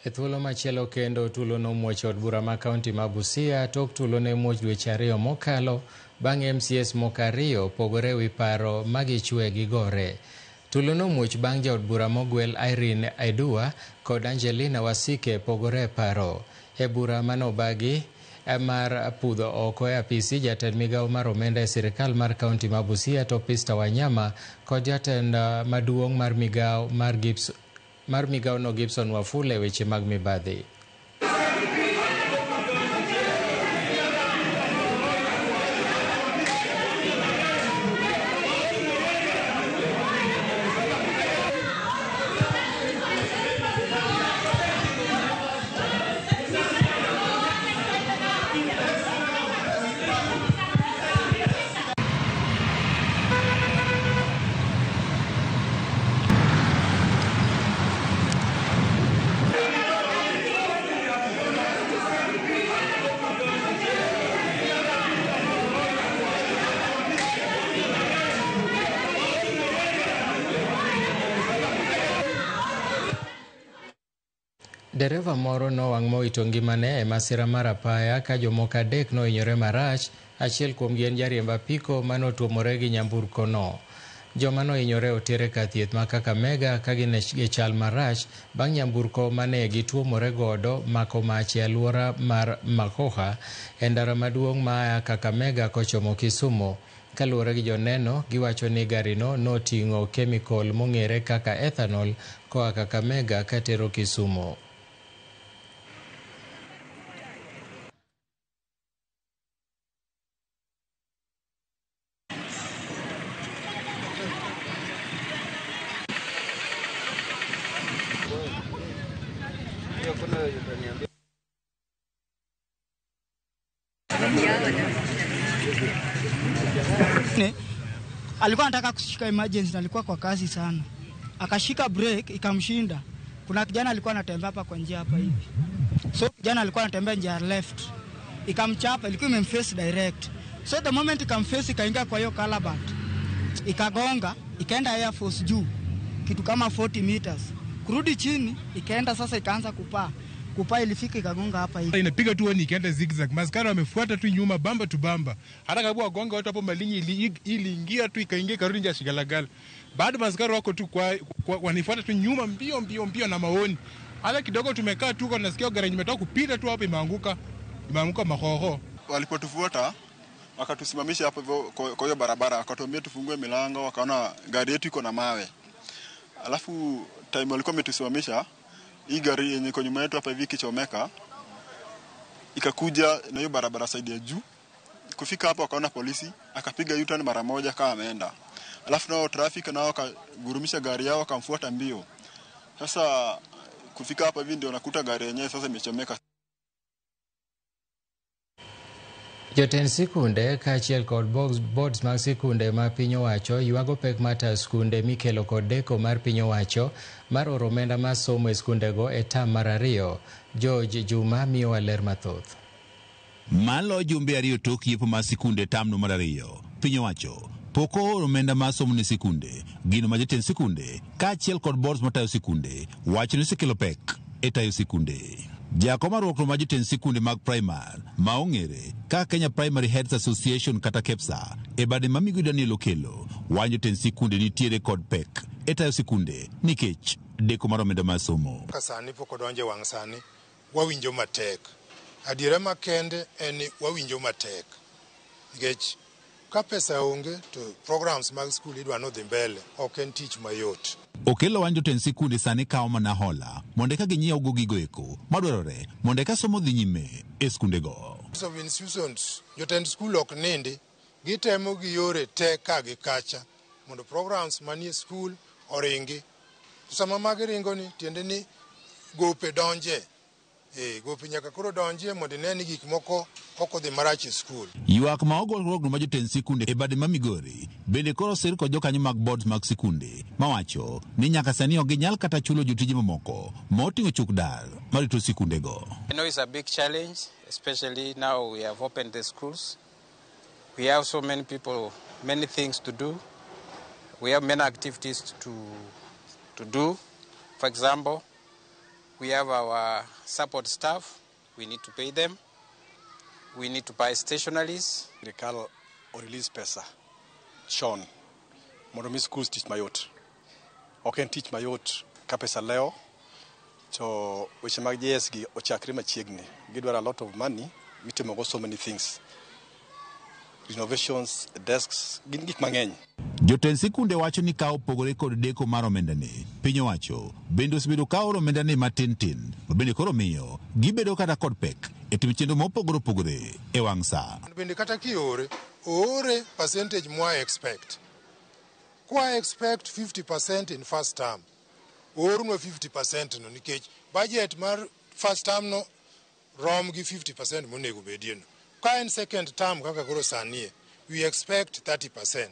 E thuolo machielo kendo tulo nomuoch e od bura ma kaunti ma Busia tok tulo ne muoch dweche 2 mokalo bang' MCAs moko 2 pogore ewi paro ma gichwe gigore. Tulo nomuoch bang' jaod bura mogwel Irene Edua kod Angelina Wasike pogore e paro. E bura manobagi mar pudho oko e apisi jatend migawo mar omenda e sirikal mar kaunti ma Busia Topista Wanyama kod jatend maduong' mar migawo mar Gibbs mar migawono Gibson Wafula e weche mag mibadhi. Dereva moro nowang' mowito ngimane e masira mar apaya ka jomoko 3 nohinyore marach, achiel kuomgi en jariemb apiko manotuomore gi nyamburko no. Joma nohinyore otere kar thieth ma Kakamega ka gin e chal marach bang' nyamburko mane gituomore godo mako mach e alwora mar Makoha e ndara maduong' ma aa Kakamega kochomo Kisumu. Kaluwore gi joneno, giwacho ni garino noting'o kemikol mong'ere kaka ethanol koa Kakamega katero Kisumu. Alikuwa anataka kushika emergency na alikuwa kwa kasi sana. Akashika brake ikamshinda. Kuna kijana alikuwa anatembea hapa kwa njia hapa hivi. So kijana alikuwa anatembea njia left. Ikamchapa, ilikuwa imemface direct. So the moment ikamface ikaingia kwa hiyo calabat. Ikagonga, ikaenda Air Force juu. Kitu kama 40 meters. Kurudi chini, ikaenda sasa ikaanza kupaa. Kupaa ilifika ikagonga hapa hivi. Inapiga tu honi ikaenda zigzag. Maskari wamefuata tu nyuma bamba tu bamba. Hata karibu wagonga watu hapo Malinyi iliingia tu ikaingia ikarudi nje ya Shigalagala. Bado maskari wako tu kwa wanifuata tu nyuma mbio mbio mbio na maoni. Hata kidogo tumekaa tu kwa nasikia gari imetoka kupita tu hapo imeanguka. Imeanguka mahoho. Walipotufuata wakatusimamisha hapo hivyo kwa hiyo barabara, wakatuambia tufungue milango, wakaona gari yetu iko na mawe. Alafu time walikuwa wametusimamisha, hii gari yenye iko nyuma yetu hapa hivi ikichomeka ikakuja na hiyo barabara side ya juu. Kufika hapo akaona polisi, akapiga U-turn mara moja kama ameenda. Alafu nao traffic nao wakagurumisha gari yao wakamfuata mbio. Sasa kufika hapa hivi ndio nakuta gari yenyewe sasa imechomeka. Jotend sikunde kaachiel kod boards mag sikunde ma piny owacho ywago pek mar tayo skunde mikelo kod deko mar piny owacho mar oro omenda mar somo e skundego e tam mar 2. George Juma miyowa ler mathoth. Malo jumbe 2 tok yepo mar sikunde tamno mar 2, piny owacho pok ooro omenda mar somo ne sikunde, gino ma jotend sikunde kaachiel kod boards matayo sikunde wacho ni osekelo pek e tayo sikunde. Jakom mar riwruok mar jotend sikunde mag primar ma ong'ere kaka Kenya Primary Heads Association kata KEPSA e bade ma Migosi Daniel Okello wacho jotend sikunde nitiere kod pek e tayo sikunde nikech deko mar omenda mar somo. Ka sani pok odonjo e wang' sani, wawinjo matek. Adiera makende en ni wawinjo matek nikech ka pesa onge to programs mag skul idwa nodhi mbele, ok en tich mayot. Okello wacho jotend sikunde sani kawo mana hola mondo eka ginyiew go gigo eko madwarore mondo eka somo dhi nyime e skundego. So institutions, jotend skul ok nindi, gitemo gi yore te ka gi kacha mondo programs manie skul oringi. To sama magi ringo ni tiende ni gope donje. Gope nyaka koro donje mondo ine ni gik moko ok odhi marach e skul. Ywak ma ogol riwruogno mar jotend sikunde e bade ma Migori bende koro osir kod jokanyo mag boards mag sikunde mawacho ni nyaka sani ok ginyal kata chulo jotije mamoko moting'o chuk dar marito sikundego. I know it's a big challenge, especially now we have opened the schools. We have so many people, many things to do. We have many activities to do. For example, We have our support staff, we need to pay them. We need to buy stationaries. Sirikal o release pesa chon mondo mi schools tich mayot. Ok en tich mayot ka pesa lewo to weche mag JS gi ochakre machiegni. Gidwaro a lot of money mitimogo so many things. Renovations, desks, gin gik mang'eny. Jotend sikunde wacho ni ka opogore kod deko mar omendani, piny owacho bende osebedo ka oro omendani matin tin, ma bende koro miyo gibedo kata kod pek e timo chenro mopogore opogore e wang' sa. Bende kata kiore, oore percentage mwa expect. Kwa expect 50% in first term, oornwa 50% no nikech budget mar first term no rom gi 50% monego bedie no. Ka en second term kaka koro sanie, we expect 30%.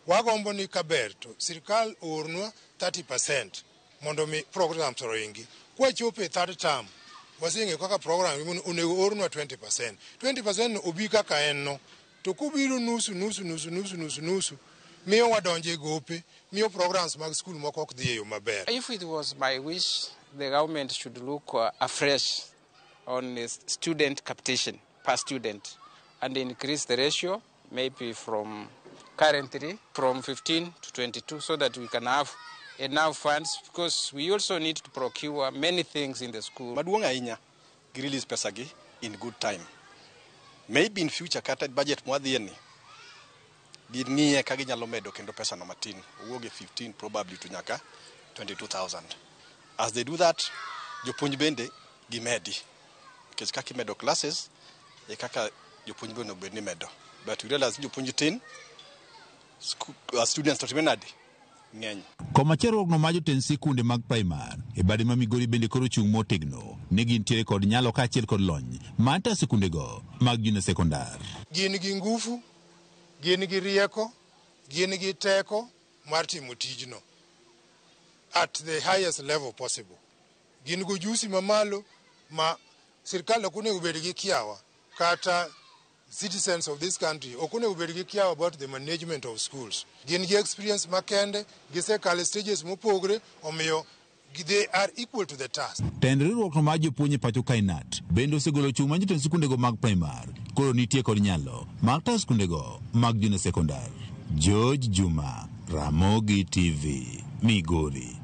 Wagombo ni kaber to sirikal oornwa 30% mondo mi programs oringi. Kwachopo e third term, waseng'eyo kaka program onego oornwa 20%. 20% no obi kaka en no. To kobiro nusu nusu nusu nusu nusu nusu, miyo wadonjo e gope, miyo programs mag skul moko ok dhi e yo maber. If it was my wish, the government should look afresh on the student capitation per student and increase the ratio maybe from currently from 15 to 22 so that we can have enough funds, because we also need to procure many things in the school. Maduong' ahinya gi release pesa gi in good time. Maybe in future kata budget mwadhiye ni ging'iye ka ginyalo medo kendo pesa no matin owuog e 15 probably to nyaka 22,000. As they do that, jopuonj bende gimedi. Nikech kaka imedo classes e kaka jopuonj bende onego bed ni imedo. But we realize ni jopuonj tin, students to time nade? Ng'eny. Komachielo mar jotend sikunde mag primar e bade ma Migori bende koro chung' motegno ni gintiere kod nyalo kaachiel kod lony mar tayo sikundego mag junior sekondar. Gin gi ngufu, gin gi rieko, gin gi teko mar timo tijno at the highest level possible. Gin gi ujusi mamalo ma sirikal ok onego bed gi kiawa kata citizens of this country ok onego bed gi kiawa about the management of schools. Gin gi experience makende, gisekalo stages mopogre, omiyo they are equal to the task. Tend riwruok mar jopuonj e pacho kae KNUT bende osegolo chung' mar jotend sikundego mag primar koro nitie kod nyalo mar tayo sikundego mag junior sekondar. George Juma, Ramogi TV, Migori.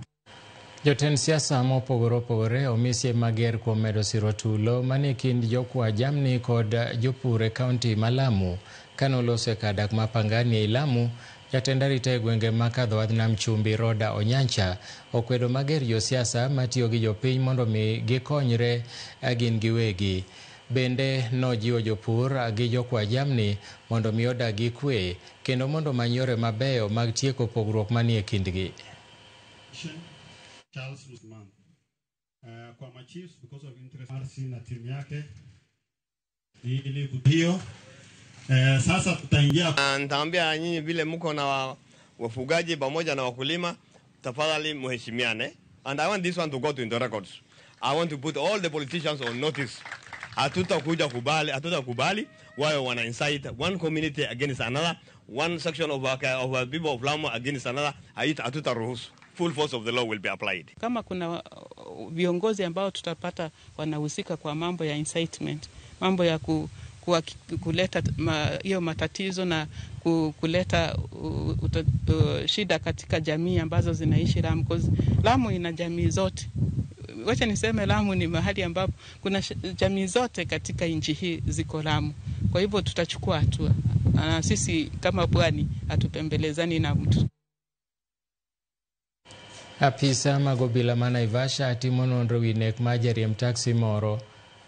Jotend siasa mopogore opogore omi siem mager kuom medo siro tulo manie kind jokwa jamni kod jopur e kaunti ma Lamu. Kanoloso e kar dak ma Pangani ei Lamu, jatend arita e gwenge ma kadho wadh Nam Chumbi Roda Onyancha okwedo mager josiasa matiyo gi jopiny mondo mi gikonyre gin giwegi. Bende nojiwo jopur gi jokwa jamni mondo mi odag gi kwe kendo mondo omany yore mabeyo mag tieko pogruok manie kindgi. Charles Usman. Kwa machiefs because of interest RC na timu yake ili hiyo sasa tutaingia. Nitaambia nyinyi vile mko na wafugaji pamoja na wakulima, tafadhali muheshimiane. And I want this one to go to the records. I want to put all the politicians on notice. Hatutakuja kubali, hatutakubali wao wana incite one community against another, one section of our people of Lamu against another. Hatutaruhusu. Full force of the law will be applied. Kama kuna viongozi ambao tutapata wanahusika kwa mambo ya incitement, mambo ya kuleta hiyo matatizo na kuleta shida katika jamii ambazo zinaishi Lamu, because Lamu ina jamii zote. Wacha niseme Lamu ni mahali ambapo kuna jamii zote katika nchi hii ziko Lamu. Kwa hivyo tutachukua hatua. Sisi kama pwani hatupembelezani na mtu. Apisa mag obila ma Naivasha timo nonro wi nek mar jariemb taxi moro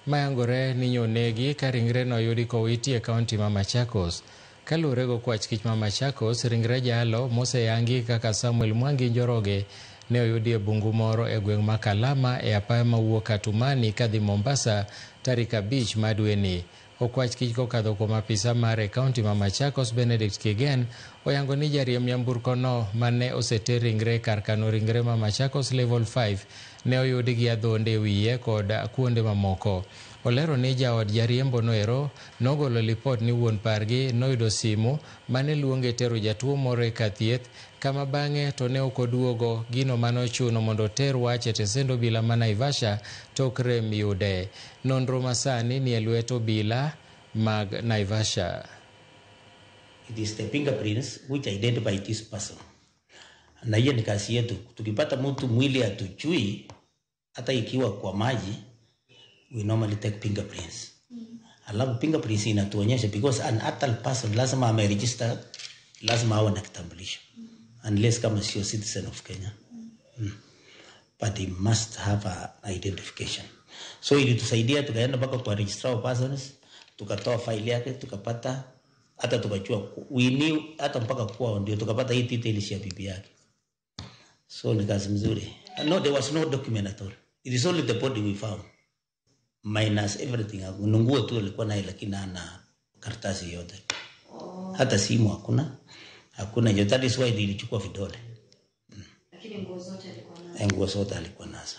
mayangore ni nyonegi ka ringre no oyudi kowiti e kaunti ma Machakos. Kaluwore go kwach kich ma Machakos, ringre jalo moseyangi kaka Samuel Mwangi Njoroge ne oyudi e bungu moro e gweng' ma Kalama e apaya mawuok Katumani kadhi Mombasa tarik 5 mar dweni. Okwach kich kokadho kuom apisa mare e kaunti ma Machakos Benedict Kigen Oyango ni jariemb nyamburkono mane oseter ringre kar kano ringre ma Machakos Level 5 ne oyudi gi adhonde e wiye kod kuonde mamoko. Olero ni jaod jariembo noero nogolo lipot ni wuon pargi noyudo simu mane luonge tero jatuo moro e kar thieth kama bang'e to ne ok oduogo, gino mane ochuno mondo oter wach e tesend obila ma Naivasha tok rem yude. Nonro masani ni e lwet obila mag Naivasha. It is the fingerprints which identify this person. Na hiyo ni kazi yetu. Tukipata mtu mwili hatujui, hata ikiwa kwa maji, we normally take fingerprints. Alafu fingerprints inatuonyesha because an adult person lazima ameregister, lazima awe na kitambulisho. Unless kama sio citizen of Kenya. But he must have an identification. So ilitusaidia tukaenda mpaka kwa registrar of persons, tukatoa file yake, tukapata hata tukajua we knew hata mpaka kwao ndio tukapata hii details ya bibi yake. So ni kazi mzuri. No, there was no document at all. It is only the body we found. Minus everything. Nguo tu alikuwa naye lakini hana karatasi yote. Hata simu hakuna. Hakuna hiyo. That is why nilichukua vidole. Lakini nguo zote alikuwa nazo. Nguo zote alikuwa nazo.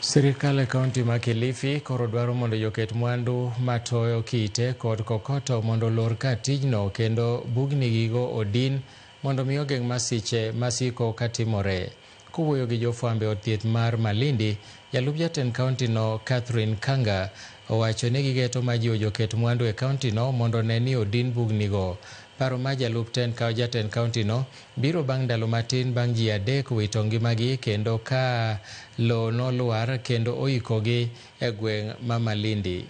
Sirikal e kaunti ma Kilifi koro dwaro mondo joket mwandu matoyo kite kod kokoto mondo olor ka tijno kendo bugni gigo odin mondo mi ogeng' masiche masiko katimore. Kowuoyo gi jofwambo e od thieth mar Malindi, jalup jatend kaunti no Catherine Kanga owacho ni gigeto ma jiwo joket mwandu e kaunti no mondo one ni odin bugnigo. Paro ma jalup jatend kaunti no biro bang' ndalo matin bang' ji 3 wito ngimagi kendo ka lo nolwar kendo oikogi e gweng' ma Malindi.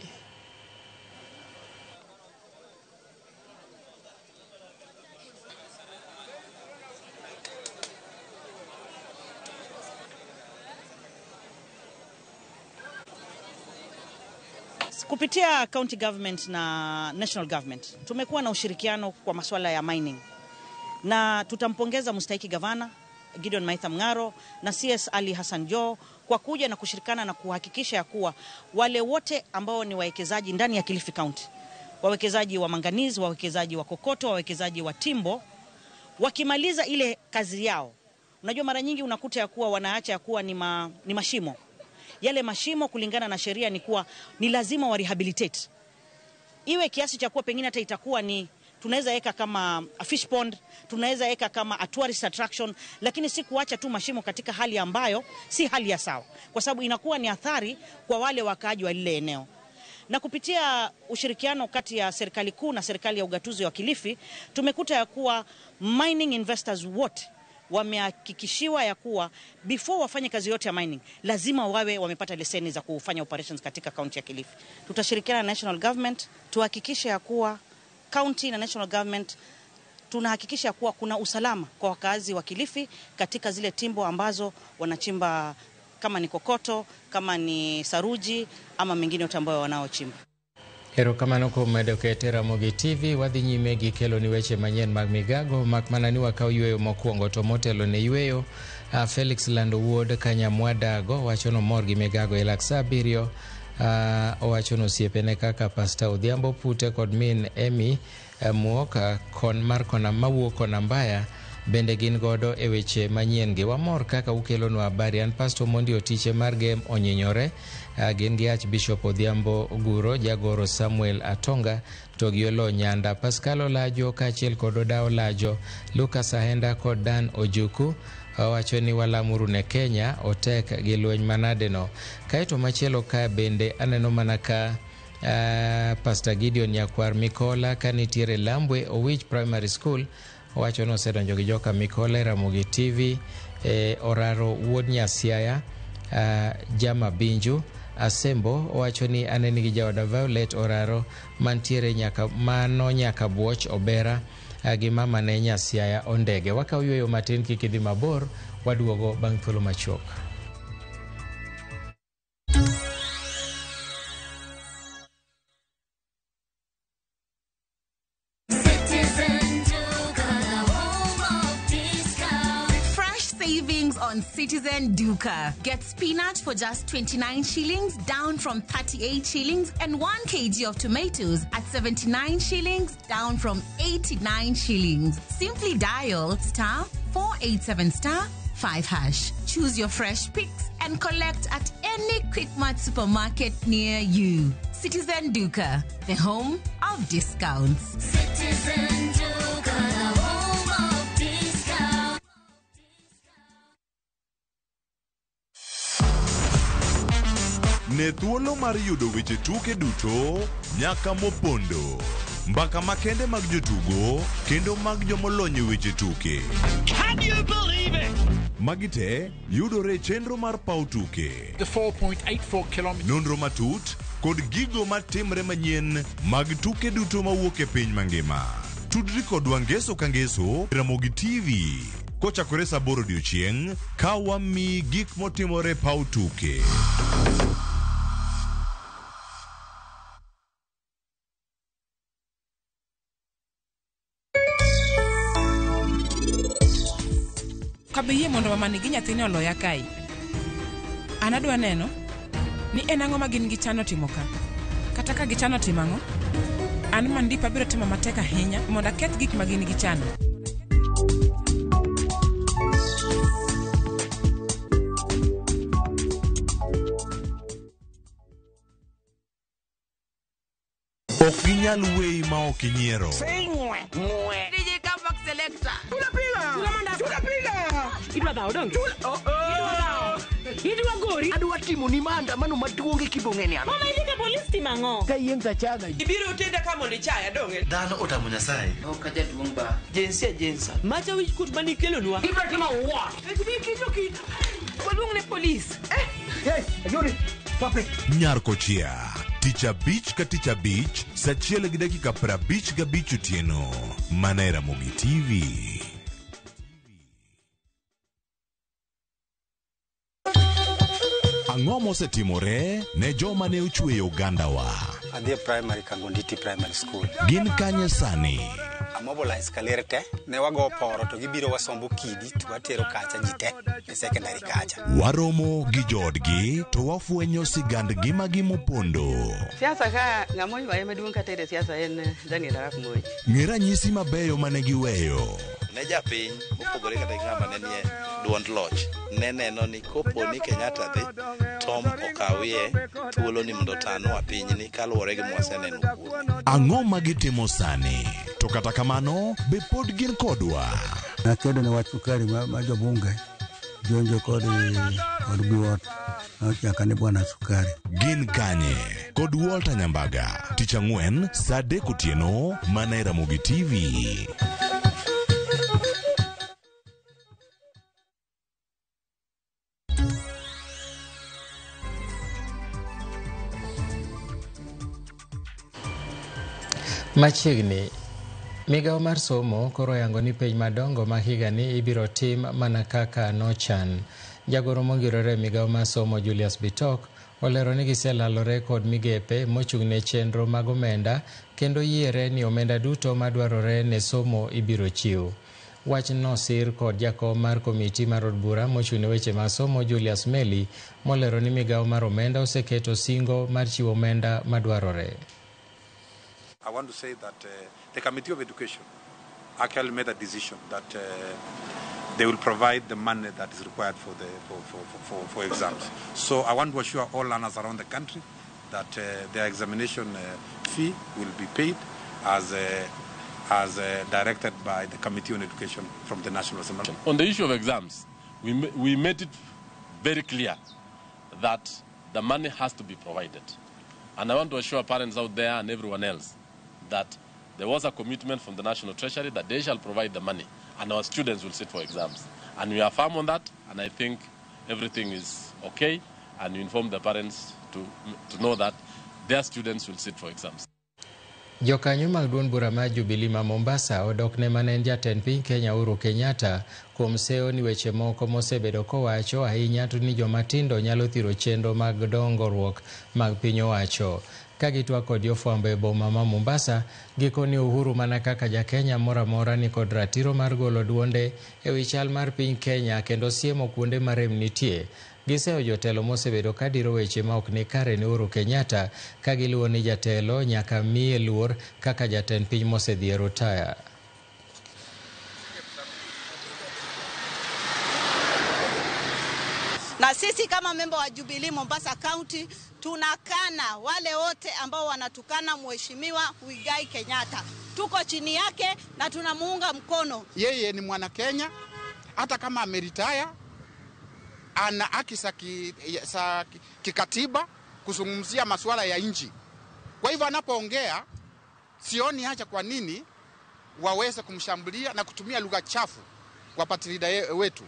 Kupitia county government na national government tumekuwa na ushirikiano kwa masuala ya mining, na tutampongeza mstahiki gavana Gideon Maitha Mng'aro na CS Ali Hassan Joho kwa kuja na kushirikana na kuhakikisha ya kuwa wale wote ambao ni wawekezaji ndani ya Kilifi County, wawekezaji wa manganizi, wawekezaji wa kokoto, wawekezaji wa timbo, wakimaliza ile kazi yao, unajua mara nyingi unakuta ya kuwa wanaacha ya kuwa ni mashimo. Yale mashimo kulingana na sheria ni kuwa ni lazima wa rehabilitate. Iwe kiasi cha kuwa pengine hata itakuwa ni tunaweza weka kama a fish pond, tunaweza weka kama a tourist attraction, lakini si kuacha tu mashimo katika hali ambayo si hali ya sawa, kwa sababu inakuwa ni athari kwa wale wakaaji wa lile eneo. Na kupitia ushirikiano kati ya serikali kuu na serikali ya ugatuzi wa Kilifi, tumekuta ya kuwa mining investors wote wamehakikishiwa ya kuwa before wafanye kazi yote ya mining lazima wawe wamepata leseni za kufanya operations katika kaunti ya Kilifi. Tutashirikiana na national government tuhakikishe ya kuwa county na national government tunahakikisha kuwa kuna usalama kwa wakazi wa Kilifi katika zile timbo ambazo wanachimba, kama ni kokoto, kama ni saruji ama mengine yote ambayo wanaochimba. Erokamano kuom medo kete Ramogi TV. Wadhi nyime gi kelo ni weche manyien mag migago, mak mana ni wakaw yweyo mokwongo to motelo ne yweyo. Felix Lando wuod Kanyamwadago wacho nomor gi migago e lak sa 7. Owacho ni osiepene kaka Pasta Odhiambo Pute kod min Emi Muoka kon mar kona mawuok kona Mbaya bende gin godo e weche manyien gi. Wamor kaka ukelonwa habari. An Pastor Mondi Otiche mar Gem Onyinyore, gin gi Archbishop Odhiambo Guro, Jagoro Samuel Atonga to gi Olo Nyanda, Pascal Olajo kaachiel kod Oda Olajo, Lucas Ahenda kod Dan Ojuku. Owacho ni walamuru ne Kenya otek gi lweny manadeno. Kaeto machielo ka bende aneno mana ka Pastor Gideon Nyakwar Mikola ka nitiere Lambwe Owich Primary School, owacho ni osedonjo gi joka Mikola e Ramogi TV. Oraro wuod Nyasiaya, Jama Binju Asembo owacho ni aneni gi jaoda Violet Oraro mantiere nyaka mano nyaka Buoch Obera gi mama ne Nyasiaya Ondege. Wakaw yweyo matin, kik idhi mabor, waduogo bang' thuolo machuok. on Citizen Duka. Get spinach for just 29 shillings, down from 38 shillings, and 1 kg of tomatoes at 79 shillings, down from 89 shillings. Simply dial star 487 star 5 hash. Choose your fresh picks and collect at any Quickmart supermarket near you. Citizen Duka, the home of discounts. Citizen Duka, the home of discounts. Ne thuolo mar yudo weche tuke duto nyaka mopondo. Mbaka makende mag jotugo kendo mag jomolony e weche tuke. Can you believe it? Magi te yudore e chenro mar paw tuke. The 4.84 kilometers. Nonro matut kod gigo matimre manyien mag tuke duto mawuok e piny mangima. Tudri kodwa ngeso ka ngeso Ramogi TV kochakore saa 8 odiochieng' ka wamiyi gik motimore e paw tuke. Kabe yie mondo mamani gi nyathine oloya kae. An adwa neno ni en ang'o ma gin gichano timo ka. Kata ka gichano timo ang'o, an Mandip abiro timo matek ahinya mondo aketh gik ma gin gichano. Ok ginyal weyi ma ok inyiero. DJ Comeback Selector. Tunapiga. Idwa dhawo donge? Idwa dhawo. Idwa gori. Adwa timo ni maandamano maduong' e kibong'e ni an. Mama idhi ka polis timo ang'o? Ka yieng' tachaga. Ibiro tenda ka mondo ichaya donge? Dhano otamo Nyasaye. Ok ajaduong' ba. Jinsia jinsa. Macha wich kuot manikelonwa. Ibiro timo what? Kik Waluong ne polis. Hey, Ayuri. Stop it. Nyar Kochia. Tich abich ka tich abich, saa 1:55 otieno. Mana e Ramogi TV. Ang'o mosetimore ne joma ne ochweyo ogandawa? Adhi e primary Kangonditi Primary School. Gin kanye sani? Amobilize kaler te, ne wago poro to gibiro wasombo kidi to watero kacha ji te e secondary kacha. Waromo gi joodgi to wafwenyo sigand ngimagi mopondo. Siasa ka ng'ama oywaye maduong' katere siasa en Daniel Arap Moi. Ng'e ranyisi mabeyo mane giweyo. Ne japiny mopogore kata gi ng'ama ne nie duond loch ne neno ni kopo ni Kenyatta dhi Tom okawie thuolo ni mondo otanwa pinyni kaluwore gi mwaseneno kuome. Ang'o ma gitimo sani? To kata kamano, be pod gin kodwa? Nakedo ne wach sukari ma jobunge jonjo kod biwot nochaka ni bwana sukari. Gin kanye? Kod Walter Nyambaga. Tich ang'wen saa 3 otieno mana e Ramogi TV. Machiegni, migawo mar somo koro oyango ni penj madongo ma higani ibiro tim mana kaka nochan. Jagoro mongirore e migawo mar somo Julius Bitok olero ni giselalore kod migepe mochung' ne chenro mag omenda kendo yiere ni omenda duto madwarore ne somo ibiro chiw. Wach nosir kod jakom mar komiti mar od bura mochung' ne weche mag somo Julius Meli molero ni migawo mar omenda oseketo singo mar chiwo omenda madwarore. I want to say that the Committee of Education actually made a decision that they will provide the money that is required for the for exams. So I want to assure all learners around the country that their examination fee will be paid as directed by the Committee on Education from the National Assembly. On the issue of exams, we made it very clear that the money has to be provided. And I want to assure parents out there and everyone else that there was a commitment from the National Treasury that they shall provide the money and our students will sit for exams. And we are firm on that, and I think everything is okay, and we inform the parents to know that their students will sit for exams. Jokanyo mag duond bura mar Jubilee ma Mombasa odok ne mane en jatend piny Kenya Uhuru Kenyatta kuom seyo ni weche moko mosebedo kowacho ahinya to ni joma tindo nyalo thiro chenro mag dongruok mag piny owacho. ka gitwak kod jofwambo e boma ma Mombasa. Gikoni Uhuru mana kaka ja Kenya moro amora ni kod ratiro mar golo duonde ewi chal mar piny Kenya kendo siemo kuonde ma rem nitie. Giseyo jotelo mosebedo ka diro weche ma ok ni kare ne Uhuru Kenyatta ka giluwo ni jatelo nyaka miye luor kaka jatend piny mosedhi e rutaya. Na sisi kama memba wa Jubilee Mombasa County tunakana wale wote ambao wanatukana Mheshimiwa Muigai Kenyatta. Tuko chini yake na tunamuunga mkono. Yeye ni mwana Kenya, hata kama ameritaya ana haki za kikatiba kuzungumzia masuala ya nchi. Kwa hivyo anapoongea, sioni haja kwa nini waweze kumshambulia na kutumia lugha chafu kwa party leader wetu.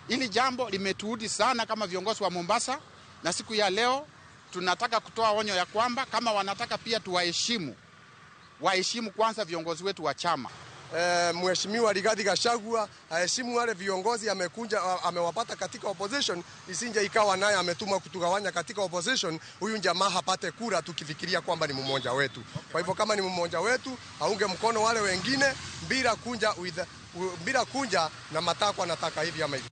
Hili jambo limetuudhi sana kama viongozi wa Mombasa, na siku ya leo tunataka kutoa onyo ya kwamba kama wanataka pia tuwaheshimu, waheshimu kwanza viongozi wetu wa chama. Mheshimiwa Rigathi Gachagua aheshimu wale viongozi amekunja amewapata katika opposition, isinje ikawa naye ametuma kutugawanya katika opposition, huyu jamaa hapate kura tukifikiria kwamba ni mmoja wetu. Kwa hivyo kama ni mmoja wetu, aunge mkono wale wengine bila kunja na matakwa anataka hivi ama hivi.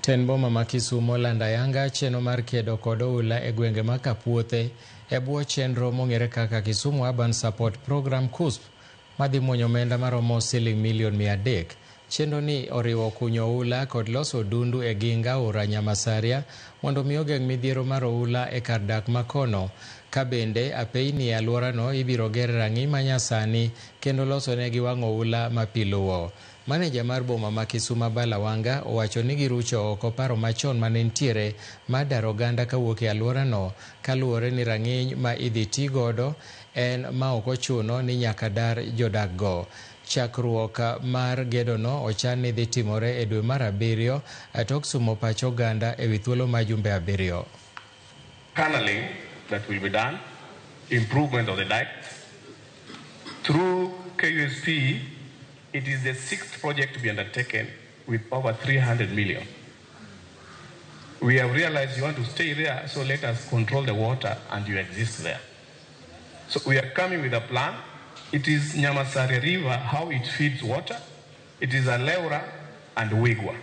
Ten boma ma Kisumu olando ayanga chenro mar kedo kod oula e gwenge ma Kapuothe e bwo chenro mong'ere kaka Kisumu Urban Support Program KUSP madhi muonyo omenda maromo siling milion 300. Chenro ni oriwo kunyo oula kod loso dundu e ging aora Nyamasaria mondo mi ogeng' midhiero mar oula e kar dak makono. Ka bende apeyni e alworano ibiro ger rang'i manyasani kendo losonegi wang' oula ma pi luwo. Maneja mar boma ma Kisumu Abala Wanga owacho ni girucho oko paro machon mane nitiere mar daro oganda kawuok e alworano kaluwore ni rang'iny ma idhi ti godo en ma ok ochuno ni nyaka dar jodak go. Chakruok mar gedono ochan ni dhi timore e dwe mar 7 tok sumo pach oganda ewi thuolo mar jumbe 7. Canalling that will be done, improvement of the dikes. Through KUSP, it is the 6th project to be undertaken with over 300 million. We have realized you want to stay there, so let us control the water and you exist there. So we are coming with a plan. It is Nyamasare River, how it feeds water. It is Aleura and Wigwa,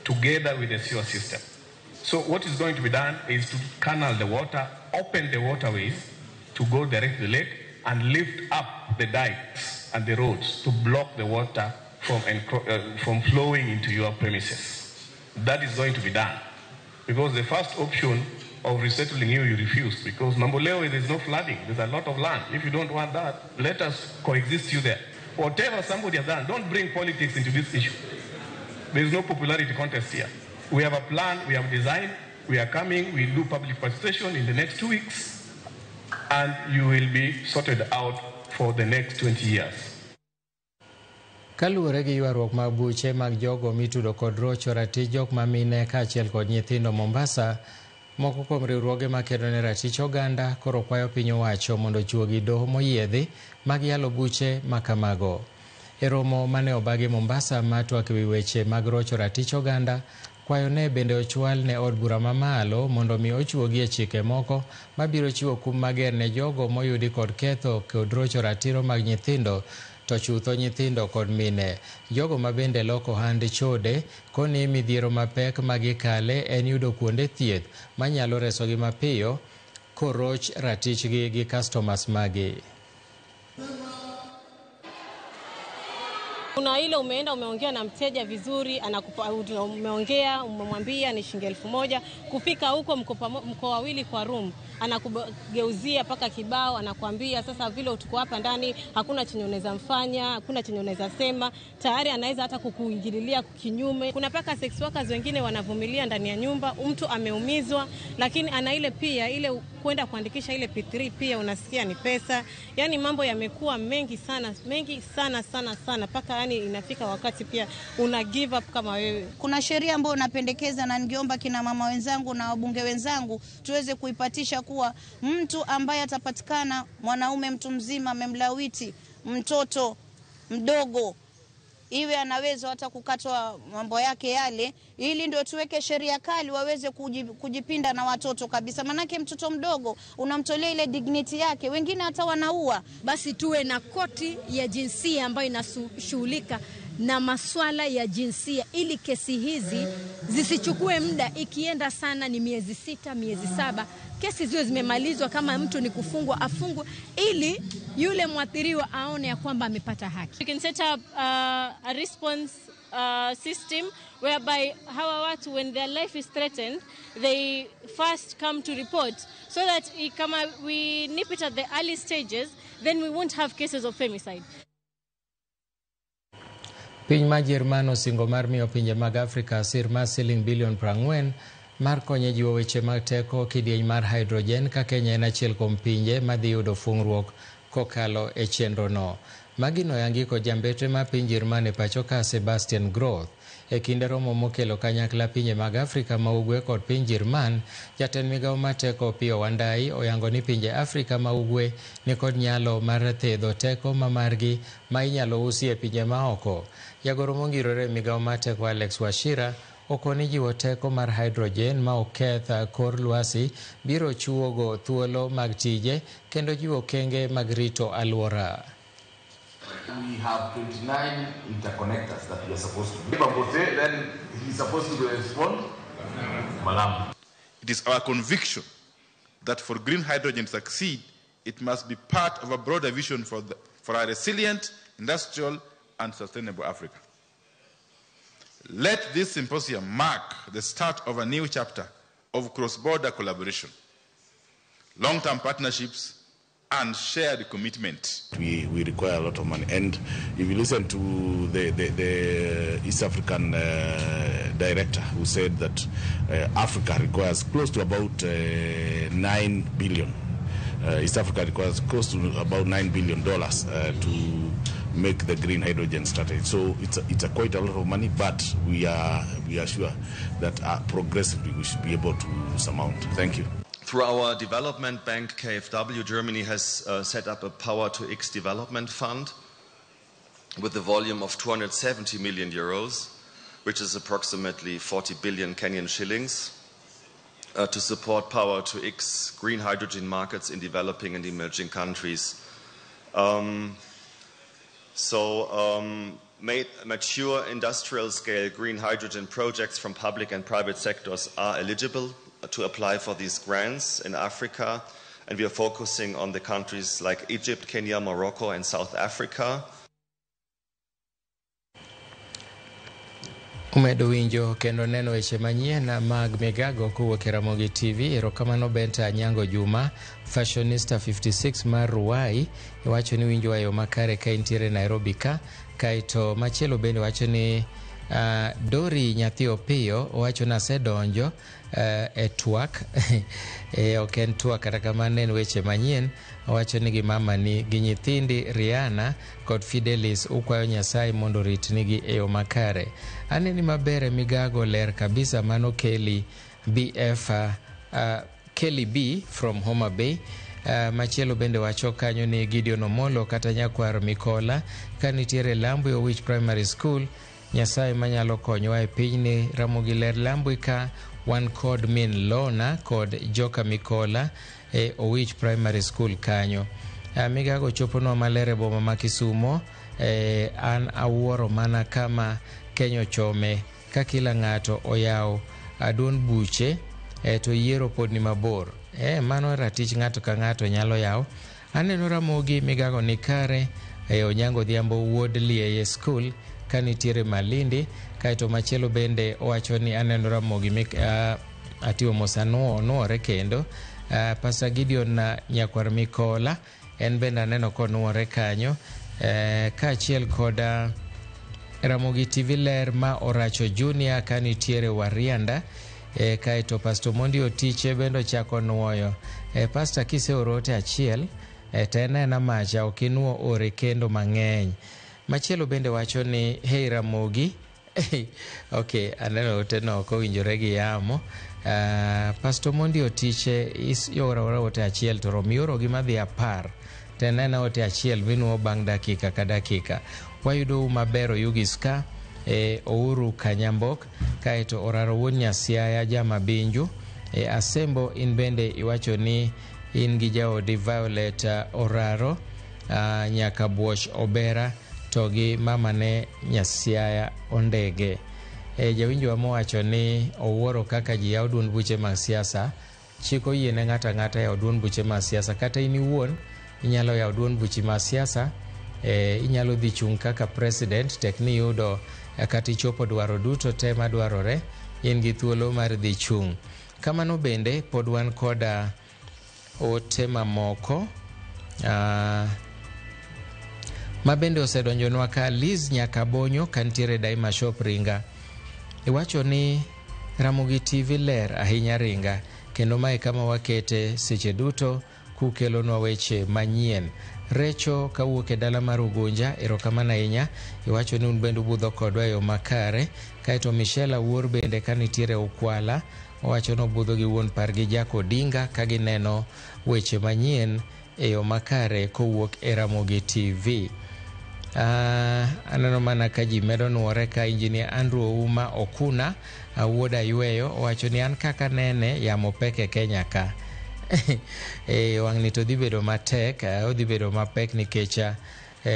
together with the sewer system. So what is going to be done is to canal the water, open the waterways to go direct to the lake, and lift up the dikes and the roads to block the water from flowing into your premises. That is going to be done. Because the first option of resettling you, you refused. Because Mamboleo, there's no flooding. There's a lot of land. If you don't want that, let us coexist you there. Whatever somebody has done, don't bring politics into this issue. There's no popularity contest here. We have a plan, we have designed, we are coming, we do public participation in the next 2 weeks, and you will be sorted out for the next 20 years. Kaluwore gi ywaruok mag buche mag jogo mitudo kod rocho ratich jok ma mine kaachiel kod nyithindo Mombasa, moko kuom riwruoge makedo ne ratich oganda koro kwayo piny owacho mondo ochuogi doho moyiedhi mag yalo buche makamago. E romo mane obagi Mombasa ma twak ewi weche mag rocho ratich oganda, kwayo ne bende ochwal ne od bura mamalo mondo mi ochuogi e chike moko mabiro chiwo kum mager ne jogo moyudi kod ketho kod rocho ratiro mag nyithindo to chutho nyithindo kod mine. Jogo ma bende loko ohand chode koni midhiero mapek magikale en yudo kuonde thieth manyalo resogi mapiyo koroch ratichgi gi customers magi. Kuna ile umeenda umeongea na mteja vizuri, anakupa, umeongea umemwambia ni shilingi 1000, kufika huko mko wawili kwa room, anakugeuzia paka kibao, anakuambia sasa vile tuko hapa ndani hakuna chenye unaweza mfanya, hakuna chenye unaweza sema, tayari anaweza hata kukuingililia kinyume. Kuna paka sex workers wengine wanavumilia ndani ya nyumba, mtu ameumizwa, lakini ana ile pia ile kwenda kuandikisha ile P3 pia unasikia ni pesa. Yani mambo yamekuwa mengi sana, mengi sana sana sana, paka yani inafika wakati pia una give up kama wewe. Kuna sheria ambayo napendekeza na ningeomba kina mama wenzangu na wabunge wenzangu tuweze kuipatisha kuwa mtu ambaye atapatikana mwanaume mtu mzima amemlawiti mtoto mdogo, iwe anaweza hata kukatwa mambo yake yale, ili ndio tuweke sheria kali waweze kujipinda na watoto kabisa. Manake mtoto mdogo unamtolea ile dignity yake, wengine hata wanaua. Basi tuwe na koti ya jinsia ambayo inashughulika na maswala ya jinsia, ili kesi hizi zisichukue muda. Ikienda sana ni miezi 6, miezi 7, kesi ziwe zimemalizwa. Kama mtu ni kufungwa afungwe, ili yule mwathiriwa aone ya kwamba amepata haki. We can set up a response system whereby hawa watu, when their life is threatened, they first come to report, so that kama we nip it at the early stages, then we won't have cases of femicide. Piny ma Jerman osingo mar miyo pinje mag Afrika sir mar siling bilion 40 mar konyo e jiwo weche mag teko kidieny mar hydrogen, ka Kenya en achiel kuom pinje madhi yudo fung'ruok kokalo e chenrono. Magi noyangi kod jambetre ma piny Jerman e pacho ka Sebastian Groth. E kinde romo mokelo kanyakla pinje mag Afrika ma Ugwe kod piny Jerman, jatend migawo mar teko Opiyo Wandayi oyango ni pinje Afrika ma Ugwe nikod nyalo mar thedho teko ma margi ma inyalo usi e pinje maoko. Jagoro mongirore e migawo mar teko Alex Wachira okoni jiwo teko mar hydrogen ma oketh kor lwasi biro chiwogo thuolo mag tije kendo jiwo okenge mag rito alwora. We have 29 interconnectors that we are supposed to do. Then he's supposed to respond. Malam. It is our conviction that for green hydrogen to succeed, it must be part of a broader vision for a resilient, industrial, and sustainable Africa. Let this symposium mark the start of a new chapter of cross-border collaboration, long-term partnerships, and shared commitment. We require a lot of money. And if you listen to the East African director who said that Africa requires close to about 9 billion. East Africa requires close to about $9 billion to make the green hydrogen strategy. So it's a quite a lot of money, but we are sure that progressively we should be able to surmount. Thank you. Through our development bank, KfW, Germany has set up a Power-to-X development fund with a volume of 270 million euros, which is approximately 40 billion Kenyan shillings, to support Power-to-X green hydrogen markets in developing and emerging countries. Mature industrial-scale green hydrogen projects from public and private sectors are eligible to apply for these grants in Africa, and we are focusing on the countries like Egypt, Kenya, Morocco, and South Africa. Umedo winjo kendo neno weche manyien mag migago kowuok e Ramogi TV. Erokamano Benta Anyango Juma, Fashionista 56 mar Ruai, iwacho ni winjo e yo makare ka intiere Nairobi ka. Kaeto machielo bende wacho ni Dori nyathi Opiyo owacho ni asedonjo e twak. Ok en twak, kata kamano en weche manyien. Owacho ni gi mamani gi nyithindi Rihanna kod Fidelis ukwayo Nyasaye mondo oritnigi e yo makare. Aneni maber e migago, ler kabisa. Mano Kelly BF, Kelly B from Homa Bay. Machielo bende wacho kanyo ni Gideon Omolo kata nyakwar Mikola ka nitiere Lambwe Owich Primary School, Nyasaye manyalo konyowa e pinyni. Ramogi ler Lambwe ka wan kod min Lona kod Joka Mikola e Owich Primary School kanyo. Migago choponwa maler e boma ma Kisumo. An awuoro mana kama Kenya ochome ka kila ng'ato oyawo duond buche to yiero pod ni mabor. Mano ratich ng'ato ka ng'ato nyalo yawo. Aneno Ramogi migago ni kare. Onyango Odhiambo wuod Lieye School ka nitiere Malindi. Kaeto machielo bende owacho ni aneno Ramogi atiyo mos onuore kendo. Pastor Gideon Nyakwar Mikola en bende aneno konuore kanyo. Kaachiel kod Ramogi TV ler ma Oracho Junior ka nitiere Warianda. Kaeto Pastor Mondi Otiche bende ochako nuoyo. Pastor kiseoro ote achiel to en aena macha, ok inuo ore kendo mang'eny. Machielo bende wacho ni hei Ramogi. Ok, aneno ote no ok owinjore gi yamo. Pastor Mondi Otiche ioro ote achiel to rom ioro gi madhi 10. To en aena ote achiel minuo bang' dakika ka dakika. Wayudou maber Oyugis ka e Ouru Kanyambok, kaeto Oraro wuod Nyasiaya Jamabinju. E Asembo in bende iwacho ni in gi jaodi Violet Oraro nyaka Buoch Obera to gi mamane Nyasiaya Ondege. E jawinjowa mowacho ni owuoro kaka ji yawo duond buche mag siasa, chik oyie ne ng'ato ang'ata yawo duond buche mag siasa, kata in iwuon inyalo yawo duond buchi mag siasa, inyalo dhi chung' kaka president tek ni iyudo kata ichopo dwaro duto te madwarore, in gi thuolo mar dhi chung'. Kamano bende pod wan koda ote mamoko ma bende osedonjonwa ka Liz Nyakabonyo kantiere Daima Shop Ringa. Iwacho ni Ramogi TV ler ahinya Ringa, kendo mae kama wakete seche duto kukelonwa weche manyien. Recho kawuok e dala mar Ugunja, erokamano ahinya. Iwacho ni un bende ubudho kodwa e yo makare. Kaeto Michelle Awuor bende kanitiere Ukwala, owacho ni obudho gi wuon pargi Jack Odinga ka gineno weche manyien e yo makare kowuok e Ramogi TV. Aneno mana ka ji medo nuore ka Engineer Andrew Ouma Okuna wuod Ayweyo owacho ni an kaka nene yamo pek e Kenya ka. Wang'ni to dhi bedo matek, odhi bedo mapek nikech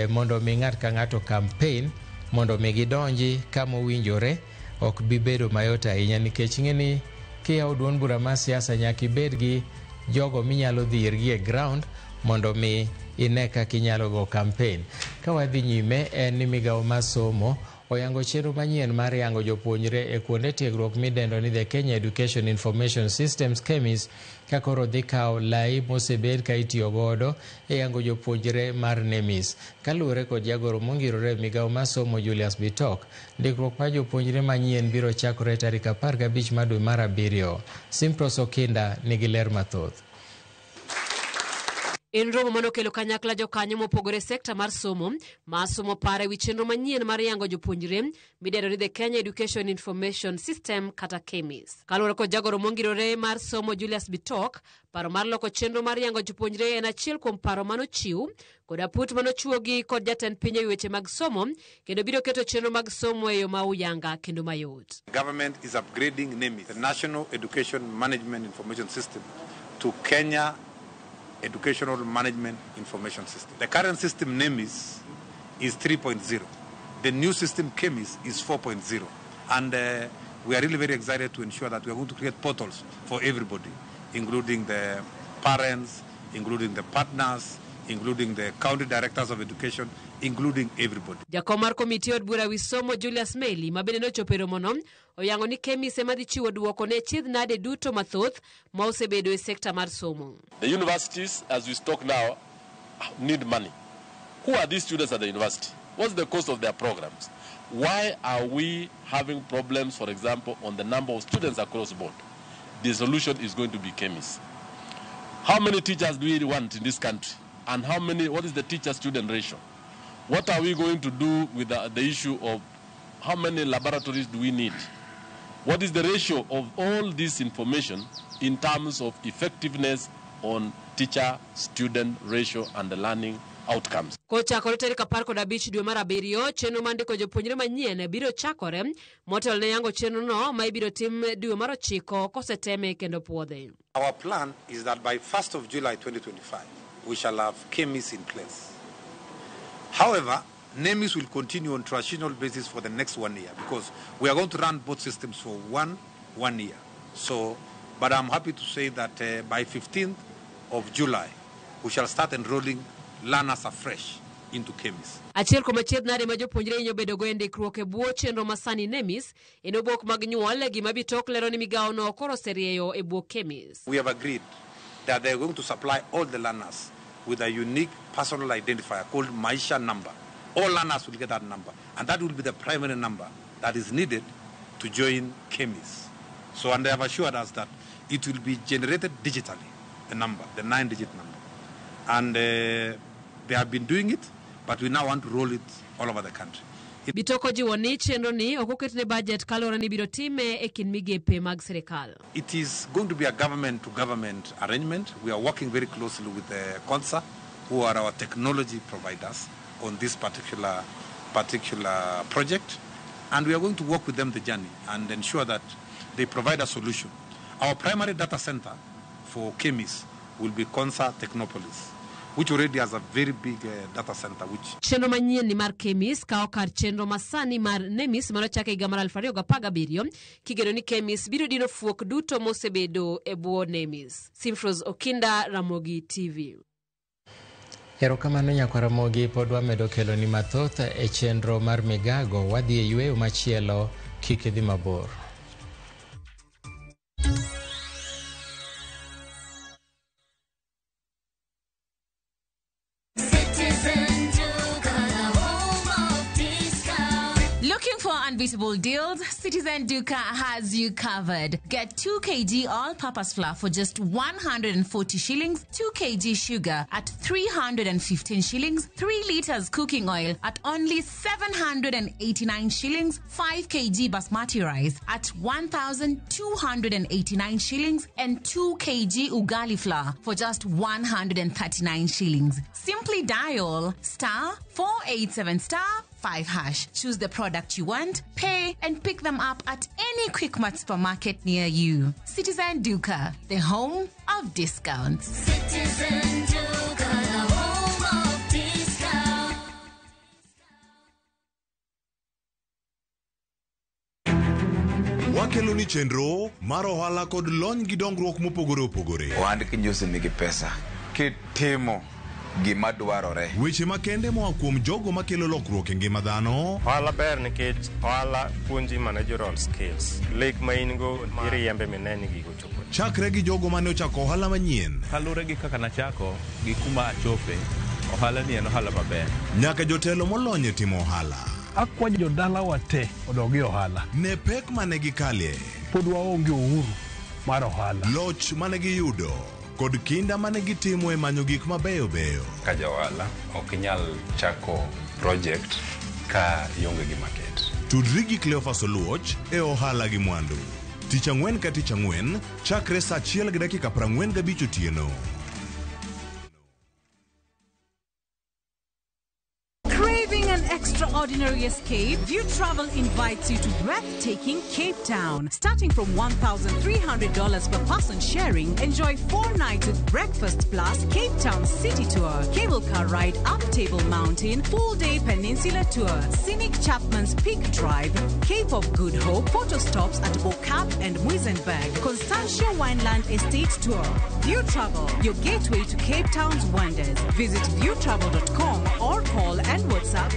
mondo mi ng'at ka ng'ato campaign mondo mi gidonji kama owinjore ok bi bedo mayot ahinya nikech ing'e ni kiyawo duond bura mar siasa nyaka ibed gi jogo minyalo dhi irgi e ground mondo mi ine kaka inyalo go campaign. Ka wadhi nyime en ni migawo mar somo oyango chenro manyien mar yango jopuonjre e kuonde tiegruok midendo ni the Kenya Education Information Systems KEMIS, ka koro dhi kawo lai mosebed ka itiyo godo e yango jopuonjre mar NEMIS. Kaluwore kod jagoro mongirore e migawo mar somo Julius Bitok, ndikruok mar jopuonjre manyien biro chakore tarik 15 mar dwe mar 7. Simpros Okinda nigi ler mathoth. En romo manokelo kanyakla jokanyo mopogore e sekta mar somo ma somo paro ewi chenro manyien mar yango jopuonjre midendo ni the Kenya Education Information System kata KEMIS. Kaluwore kod jagoro mongirore mar somo Julius Bitok, paro mar loko chenro mar yango jopuonjre en achiel kuom paro manochiw kod aput manochuogi kod jatend piny ewi weche mag somo kendo biro keto chenro mag somo e yo ma uyanga kendo mayot. Government is upgrading NEMIS, the National Education Management Information System, to Kenya Educational Management Information System. The current system NEMIS is 3.0. The new system KEMIS is 4.0. And we are really very excited to ensure that we are going to create portals for everybody, including the parents, including the partners, including the county directors of education, including everybody. Jakom mar komiti od bura wi somo Julius Meli ma bende nochopo e romono oyango ni KEMIS ema dhi chiwo duoko ne chiedh nade duto mathoth ma osebedo e sekta mar somo. The universities, as we talk now, need money. Who are these students at the university? What's the cost of their programs? Why are we having problems, for example, on the number of students across the board? The solution is going to be KEMIS. How many teachers do we want in this country? And what is the teacher-student ratio? What are we going to do with the issue of how many laboratories do we need? What is the ratio of all this information in terms of effectiveness on teacher-student ratio and the learning outcomes? Kochakore tarik 15 dwe mar 7, chenro mar ndiko jopuonjre manyien biro chakore. Motelo ne yango chenrono ma ibiro tim dwe mar 9 koseteme kendo puodhe. Our plan is that by 1st of July 2025, we shall have KEMIS in place. However, NEMIS will continue on transitional basis for the next 1 year because we are going to run both systems for one year. But I'm happy to say that by 15th of July, we shall start enrolling learners afresh into KEMIS. Achiel kuom achiedh nade ma jopuonjre hinyo bedogo e ndikruok e bwo chenro masani NEMIS en obok mag nyuol, gima Bitok lero ni migawono koro oserieyo e bwo KEMIS. We have agreed that they are going to supply all the learners with a unique personal identifier called Maisha number. All learners will get that number, and that will be the primary number that is needed to join KEMIS. And they have assured us that it will be generated digitally, the number, the 9-digit number. And they have been doing it, but we now want to roll it all over the country. Bitok ojiwo ni chenro ni ok oketne budget kaluwore ni biro time e kind migepe mag sirikal. It is going to be a government-to-government arrangement. We are working very closely with the CONSA who are our technology providers on this particular project. And we are going to work with them the journey and ensure that they provide a solution. Our primary data center for KEMIS will be Konza Technopolis, which already has a very big data center. Which Chenro manyien ni mar KEMIS kawo kar chenro masani mar NEMIS manochak e higa mar 2017 kigeno ni KEMIS biro dino fuok duto mosebedo e bwo NEMIS. Simfros Okinda, Ramogi TV. Erokamano nyakwa Ramogi, pod wamedo kelo ni mathoth e chenro mar Migago. Wadhi e yweyo machielo, kik idhi mabor. Looking for unbeatable deals? Citizen Duka has you covered. Get 2 kg all-purpose flour for just 140 shillings, 2 kg sugar at 315 shillings, 3 liters cooking oil at only 789 shillings, 5 kg basmati rice at 1,289 shillings, and 2 kg ugali flour for just 139 shillings. Simply dial *487*5#. Choose the product you want, pay, and pick them up at any Quickmart supermarket near you. Citizen Duka, the home of discounts. Citizen Duka, the home of discounts. Wakelo ni chenro mar ohala kod lony gi dongruok mopogore opogore. Ohand kinyosi nigi pesa kitimo gima dwarore. Weche makende moa kuom jogo makelo lokruok e ngima dhano. Ohala ber nikech ohala puonji managerial skills. Lek ma in go iriembe mineni gigo chopo. Chakre gi jogo mane ochako ohala manyien. Kaluwore gi kaka nachako gi kuma achope, ohala ni en ohala maber. Nyaka jotelo molony e timo ohala. Akwayo jodalawa te odog e ohala. Ne pek mane gikalie. Pod waonge uhuru mar ohala. Loch mane giyudo kod kinda mane gitimo e manyo gik mabeyo beyo. Ka ja ohala ok inyal chako project ka ionge gi market. Tudri gi Cleophas Oluoch e ohala gi mwandu. Tich ang'wen ka tich ang'wen chakre saa 1:45 otieno. Extraordinary escape, View Travel invites you to breathtaking Cape Town. Starting from $1,300 per person sharing, enjoy 4 nights with breakfast plus Cape Town City Tour, cable car ride up Table Mountain, full-day peninsula tour, scenic Chapman's Peak Drive, Cape of Good Hope, photo stops at Bo-Kaap and Muizenberg, Constantia Wineland Estate Tour. View Travel, your gateway to Cape Town's wonders. Visit viewtravel.com or call and WhatsApp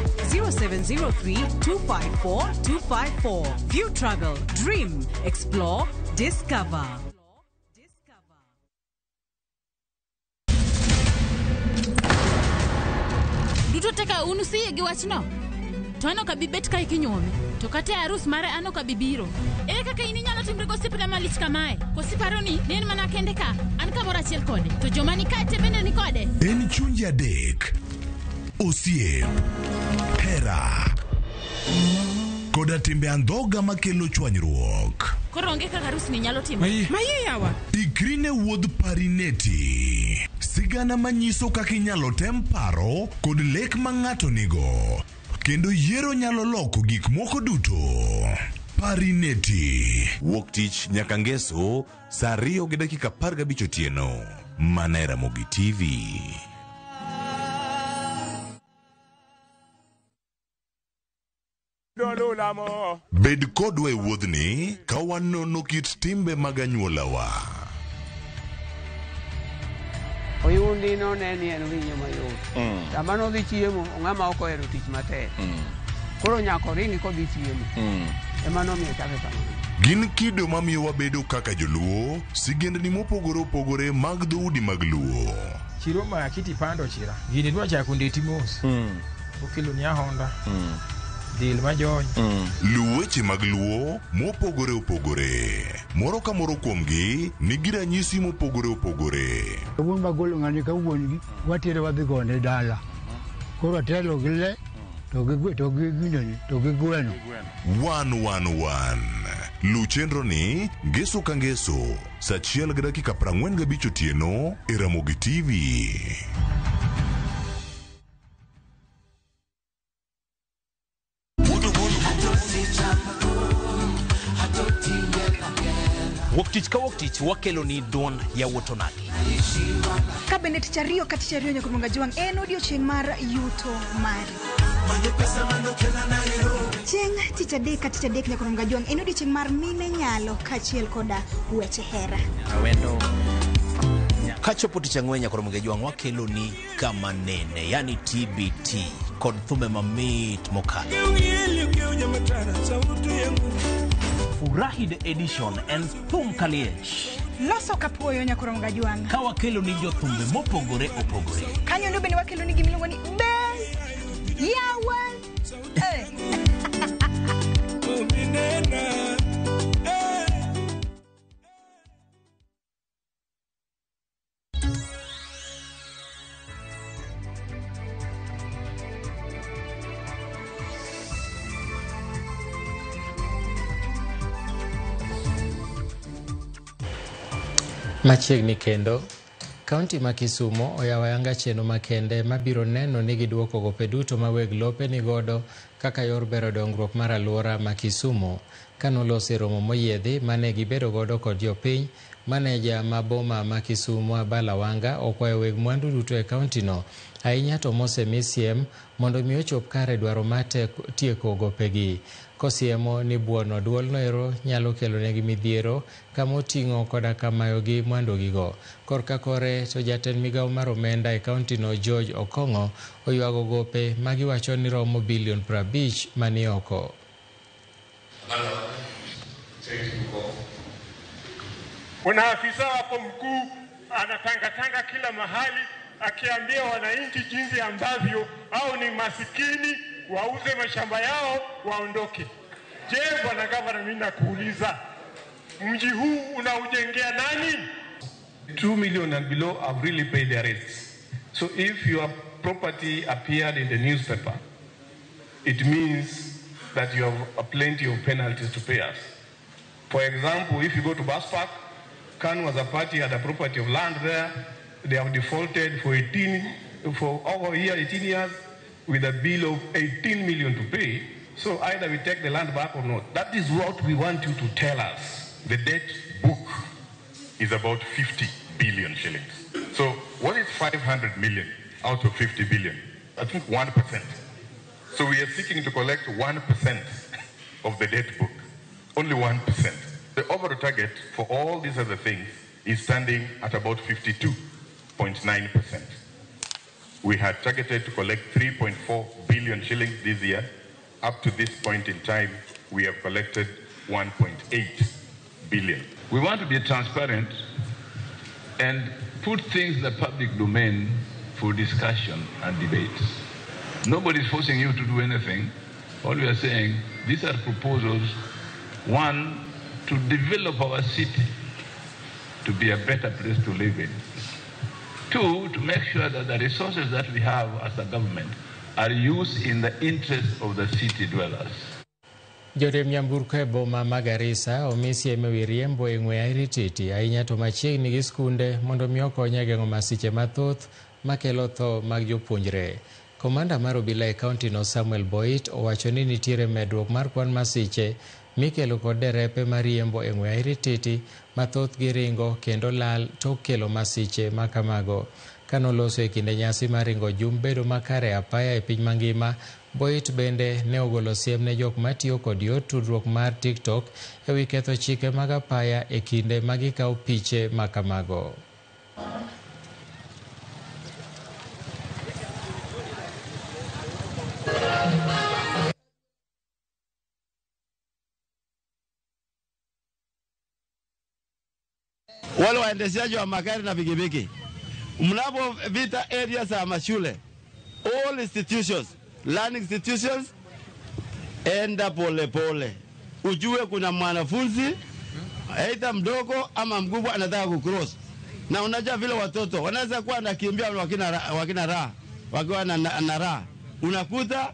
0703 254 254. View Travel. Dream, explore, discover. Duto teka unu siye gi wachno. To an ok abi bet kae kinyuome. To kata e arus mare an ok abi biro. Ere kaka in inyalo timri gosiepna malich kamae? Koso iparo ni en mana kende ka? An kamoro achiel kode. To joma ni kae te bende ni kode. En chunje adek. Osiep, hera, koda timbe andhoga makelo chwanyruok. Koro onge kaka arus ni nyalo timore. Maye yawa. Ikri ne wuodh Parineti. Sigana manyiso kaka inyalo tem paro kod lek ma ng'ato nigo. Kendo yiero nyalo loko gik moko duto. Parineti. Wuok tich nyaka ngeso saa 2:15 otieno. Mana e Ramogi TV. Bed kodwa e wuodhni ka wanono kit timbe mag anyuolawa. Oyundi no ne ni en winyo mayot. Sama nodhi chiemo, ng'ama ok ohero tich matek. Koro nyaka oringi kodhi chiemo. Ema nomiyo chake kamano. Gin kido mamiyo wabedo kaka joluo, sigendni mopogore opogore mag dhoudi mag Luo. Chiro ma kiti pando chira. Gini dwa chako ndeti mos. Okelo ni ahonda. Dil majony. Luw weche mag Luo mopogore opogore. Moro ka moro kuomgi nigi ranyisi mopogore opogore. Wuon magolo ng'ani ka wuon gi watere wadhi gone dala. Koro atelo gi le to gi to gi ginene to gi gweno. 111. Luw chenro ni ngeso ka ngeso saa 1:45 otieno e Ramogi TV. Wuok tich ka wuok tich wakelo ni duond yawuot onagi. Ka bende tich ariyo ka tich ariyo nyaka Jwang' en odiochieng' mar yuto mari. Chieng' tich adek ka tich adek nyaka Jwang' en odiochieng' mar mine nyalo kaachiel koda weche hera. Kachopo tich ang'wen nyaka Jwang' wakelo ni kama nene, yani TBT kod thumbe mamit mokalo. Furahi the edition en thum kaliech. Loso kapuoyo nyaka Jwang'. Ka wakelo ni jothumbe mopogore opogore. Kanyo ndo bende wakelo ni gimiluongo ni Bell Yawa. Machiegni kendo, kaunti ma Kisumu oyawo ayanga chenro makende mabiro neno ni giduoko gope duto ma weg lope nigodo kaka yor bero dongruok mar alwora ma Kisumu. Kanolosi romo moyiedhi mane gibedo godo kod jopiny, maneja ma boma ma Kisumu Abala Wanga okwayo weg mwandu duto e kauntino ahinya to mosemi siem mondo mi ochop kare dwaro mar tieko gopegi. Kosiemo ni buono duolno ero nyalo kelonegi midhiero kama oting'o koda kamayogi mwandugigo. Korka kore to jatend migawo mar omenda e kauntino George Okong'o oywago gope magiwacho ni romo bilion 50 mani oko. Kuna afisa wako mkuu anatangatanga kila mahali akiambia wananchi jinsi ambavyo au ni masikini wauze mashamba yao waondoke. Je, bwana gavana, mimi nakuuliza, mji huu unaujengea nani? 2 million and below have really paid their rates. So if your property appeared in the newspaper, it means that you have a plenty of penalties to pay us. For example, if you go to Bus Park, KANU as a party had a property of land there. They have defaulted for over 18 years with a bill of 18 million to pay. So either we take the land back or not. That is what we want you to tell us. The debt book is about 50 billion shillings. So what is 500 million out of 50 billion? I think 1%. So we are seeking to collect 1% of the debt book, only 1%. The overall target for all these other things is standing at about 52.9%. We had targeted to collect 3.4 billion shillings this year. Up to this point in time, we have collected 1.8 billion. We want to be transparent and put things in the public domain for discussion and debate. Nobody's forcing you to do anything. All we are saying, these are proposals, one, to develop our city to be a better place to live in. Two, to make sure that the resources that we have as a government are used in the interest of the city dwellers. Joriemb nyamburko e boma ma Garissa omi siem ewi riembo e ng'we airititi ahinya to machiegni gi skunde mondo mi okony e geng'o masiche mathoth makelo tho mag jopuonjre. Komanda mar obila e kaunti no Samuel Boit owacho ni nitiere medruok mar kwan masiche mikelo kod derepe mariembo e ng'we airititi mathoth gi ringo kendo lal tok kelo masiche makamago. Kanoloso e kinde nyasi mar ringo jum bedo makare apaya e piny mangima, Boit bende ne ogolo siem ne jok matiyo kod yor tudruok mar TikTok ewi ketho chike mag apaya e kinde ma gikawo piche makamago. Wale waendeshaji wa magari na pikipiki, mnapopita area za mashule, all institutions, learning institutions, enda pole pole. Ujue kuna mwanafunzi aidha mdogo ama mkubwa anataka kucross. Na unajua vile watoto wanaweza kuwa wanakimbia wakina raha, wakiwa na raha. Unakuta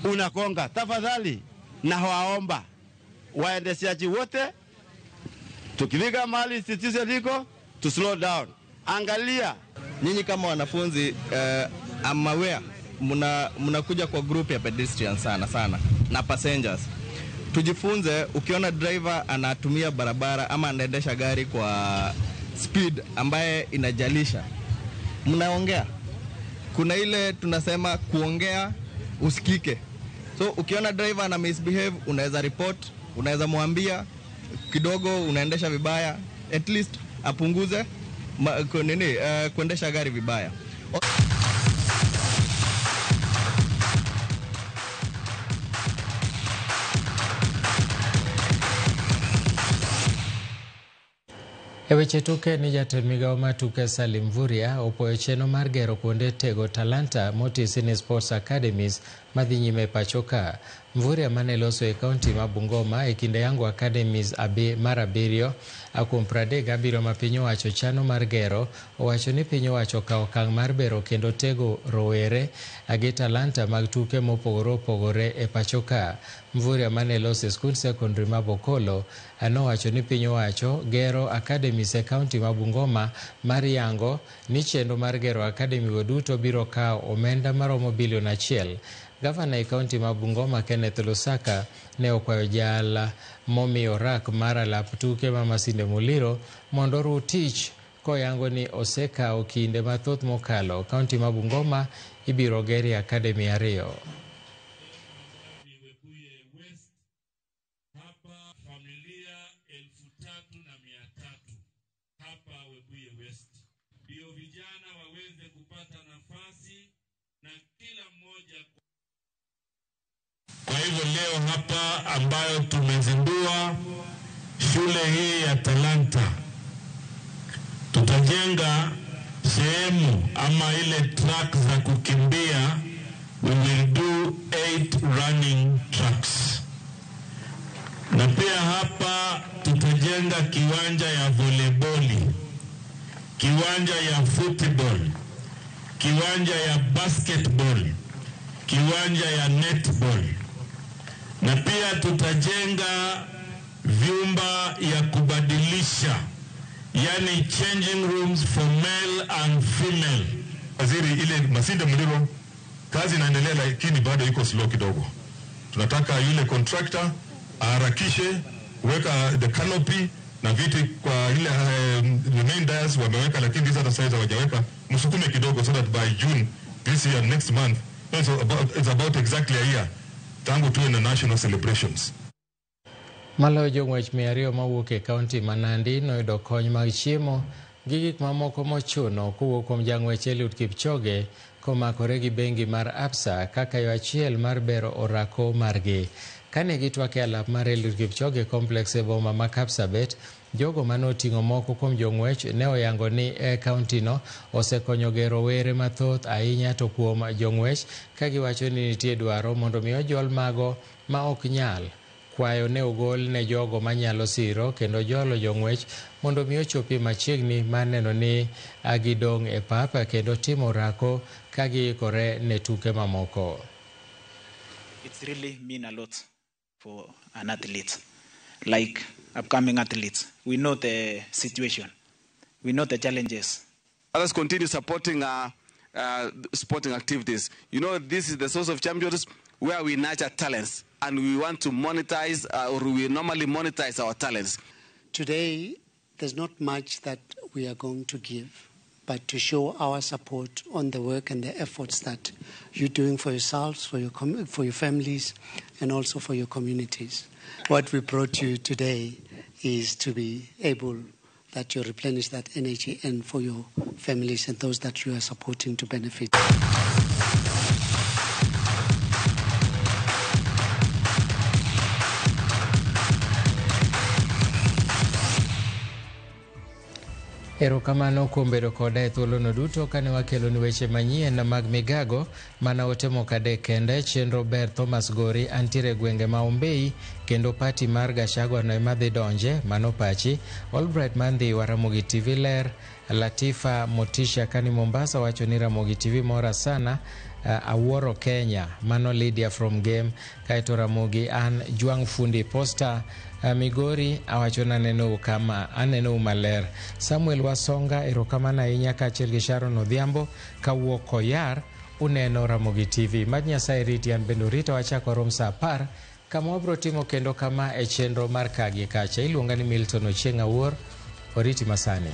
unakonga. Tafadhali na waomba waendeshaji wote, tukifika mahali institution iko, to slow down. Angalia nyinyi kama wanafunzi, I'm aware mnakuja kwa group ya pedestrians sana sana na passengers. Tujifunze, ukiona driver anatumia barabara ama anaendesha gari kwa speed ambaye inajalisha, mnaongea. Kuna ile tunasema kuongea usikike. So ukiona driver ana misbehave, unaweza report, unaweza mwambia kidogo unaendesha vibaya, at least apunguze kuendesha gari vibaya. E weche tuke ni jatend migao mar tuke Salim Mvurya opoyo chenro mar gero kuonde tego talanta motisi ni Sports Academies madhi nyime e pacho ka. Mvurya mane loso e kaunti ma Bungoma e kinde yango academies mar 7 kuom 37 ma piny owacho chano mar gero, owacho ni piny owacho okawo okang' mar bero kendo tego rowere gi talanta mag tuke mopogore opogore e pacho ka. Mvurya mane loso e skund sekondari ma Bokolo nowacho ni piny owacho gero academies e kaunti ma Bungoma mar yango ni chenro mar gero academy go duto biro kawo omenda maromo bilion 1. Gavana e kaunti ma Bungoma Kenneth Lusaka ne okwayo jal momiyo rak mar alap tuke ma Masinde Muliro mondo oru tich koyango ni osekawo kinde mathoth mokalo. Kaunti ma Bungoma ibiro gerie academy 2. Kwa hivyo leo hapa ambayo tumezindua shule hii ya talanta, tutajenga sehemu ama ile track za kukimbia. We will do 8 running tracks. Na pia hapa tutajenga kiwanja ya volleyball, kiwanja ya football, kiwanja ya basketball, kiwanja ya netball. Na pia tutajenga vyumba ya kubadilisha, yani changing rooms for male and female. Waziri, ile Masinde Muliro kazi inaendelea lakini bado iko slow kidogo. Tunataka yule contractor aharakishe kuweka the canopy na viti kwa ile the main dais wameweka, lakini these other sides hawajaweka. Msukume kidogo so that by June this year, next month, it's about exactly a year tangu tuwe na national celebrations. Maloyo jong'wech 200 mawuok e kaunti ma Nandi noyudo kony mag chiemo gi gik mamoko mochuno kowuok kuom jang'wech Eliud Kipchoge komakore gi bengi mar Absa kaka yo achiel mar bero orako margi. Kane gitwak e alap mar Eliud Kipchoge Complex e boma ma Kapsabet, jogo mane oting'o moko kuom jong'wech ne oyango ni e kauntino osekonyo gero were mathoth ahinya to kuom jong'wech ka giwacho ni nitie dwaro mondo mi ojol mago ma ok nyal. Kwayo ne ogol ne jogo manyalo siro kendo jolo jong'wech mondo mi ochopi machiegni mar neno ni gidong' e pap kendo timo orako ka giikore ne tuke mamoko. It's really mean a lot for an athlete, like upcoming athletes. We know the situation, we know the challenges. Others continue supporting sporting activities. You know, this is the source of champions where we nurture talents, and we want to monetize, or we normally monetize our talents. Today, there's not much that we are going to give, but to show our support on the work and the efforts that you're doing for yourselves, for your families, and also for your communities. What we brought you today is to be able that you replenish that energy and for your families and those that you are supporting to benefit. Erokamano kuom bedo koda e thuolono duto kane wakelo ni weche manyien mag migago mana ote moko adek kende. Chenro ber Thomas Gori antiere gwenge ma Ombei kendo pati mar Gachagua no ema dhi donje mano pachi. Albright Mandhi wa Ramogi TV ler. Latifa Motisha kani Mombasa wacho ni Ramogi TV mora sana. Awuoro Kenya mano Lydia from Game. Kaeto Ramogi an Juang Fundi Posta Migori awacho naneno kama aneno maler. Samuel Wasonga erokamano ahinya kaachiel gi Sharon Odhiambo kawuok Koyar uneno Ramogi TV. Mad Nyasaye riti an bende orita wachako rom saa 10 Kama wabiro timo kendo kama e chenro mar Kagi Kacha. Iluonga ni Milton Ochieng' Awuor, oriti masani.